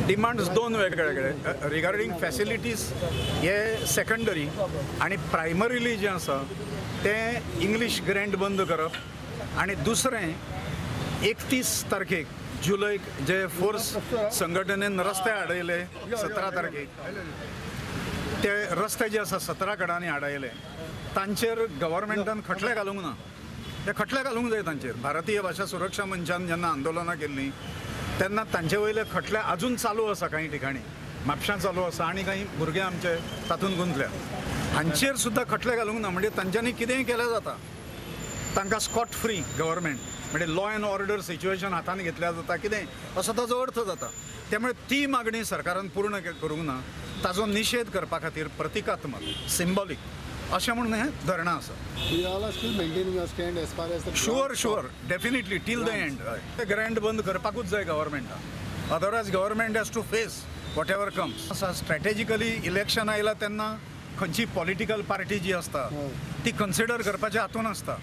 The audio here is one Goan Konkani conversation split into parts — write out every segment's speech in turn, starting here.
डिमांड्स दोन वेगळे रिगार्डींग फॅसिलिटीज हे सेकंडरी आनी प्रायमरीली जें आसा तें इंग्लीश ग्रँट बंद करप आनी दुसरें 31 तारखेक जुलयक जे फोर्स संघटनेन रस्ते आडयले 17 तारखेक, ते रस्ते जे आसा 17 कडांनी आडायले तांचेर गव्हर्मेंटान खटले घालूंक ना, ते खटले घालूंक जाय तांचेर. भारतीय भाशा सुरक्षा मंचान जेन्ना आंदोलनां केल्लीं तेन्ना तांचे वयले खटले अजून चालू आसा, कांय ठिकाणी म्हापशां चालू आसा आनी कांय भुरगे आमचे तातूंत गुंतल्या. हांचेर सुद्दां खटले घालूंक ना, म्हणजे तांच्यांनी कितेंय केलें जाता, तांकां स्कॉट फ्री गव्हर्मेंट, म्हणजे लॉ एंड ऑर्डर सिच्युएशन हातान घेतल्यार जाता कितें असो ताजो अर्थ जाता. त्यामुळे ती मागणी सरकारान पूर्ण करूंक ना, ताजो निशेध करपा खातीर प्रतिकात्मक सिंबॉलीक अशें म्हणून हें धरणां आसा. You all are still maintaining your stand as far as the sure sure definitely till the end. Grant बंद करपाकूच जाय गव्हर्मेंटान, otherwise government has to face whatever comes. Strategically election आयला तेन्ना खंयची पॉलिटिकल पार्टी जी आसता ती कन्सिडर करपाच्या हातून आसता.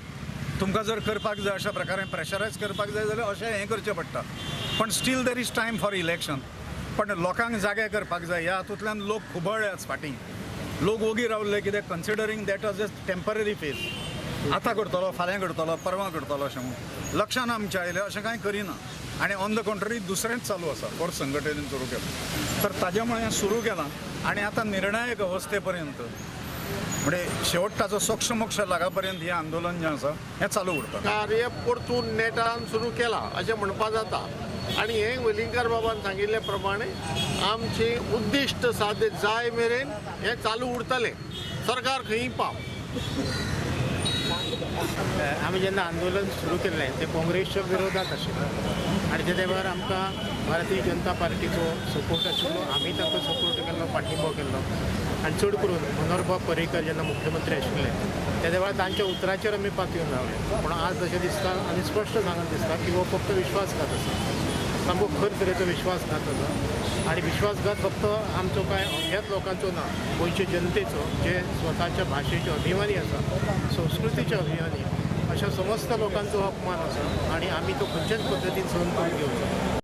तुमकां जर करपाक जाय अशा प्रकारे प्रेशरायज करपाक जाय जाल्यार अशें हें करचें पडटा, पण still there is time for election. पण लोकांक जागे करपाक जाय, ह्या हातूंतल्यान लोक खुबळ्ळ्यात फाटीं, लोक ओगी रावले कित्याक considering that as a temporary phase, आतां करतलो फाल्यां करतलो परवां करतलो अशें म्हणून लक्षान आमच्या आयलें अशें कांय करिना. आनी ऑन the contrary दुसरेंच चालू आसा, फोर्स संघटनेन सुरू केलां, तर ताजे मुळे हें सुरू केलां आनी आतां निर्णायक अवस्थे पर्यंत म्हणजे शेवट ताचो सोक्ष मोक्ष लागा पर्यंत हें आंदोलन जें आसा हें चालू उरता. कार्य परतून नेटान सुरू केलां अशें म्हणपा जाता आनी हें वेलिंगकार बाबान सांगिल्ले प्रमाणे आमचें उद्दिश्ट साध्य जाय मेरेन हें चालू उरतलें, सरकार खंयी पाव. आमी जेन्ना आंदोलन सुरू केल्लें तें काँग्रेसच्या विरोधात आशिल्लें आनी ते वेळार आमकां भारतीय जनता पार्टीचो सपोर्ट आशिल्लो, आमी तांकां सपोर्ट केल्लो, पाठिंबो केल्लो आनी चड करून मनोहरबाब पर्रीकर जेन्ना मुख्यमंत्री आशिल्ले त्या वेळार तांच्या उतराचेर आमी पातयेवन रावले. पूण आज अशें दिसता आनी स्पश्ट सांगून दिसता की हो फक्त विश्वासघात आसा, सामको खर तरेचो विश्वासघात आसा आनी विश्वासघात फक्त आमचो कांय अज्ञात लोकांचो ना, गोंयचे जनतेचो जे स्वताच्या भाशेचे अभिमानी आसा, संस्कृतीचे अभिमानी अशा समस्त लोकांचो अपमान आसा आनी आमी तो खंयच्याच पद्दतीन सहन करून घेवचो.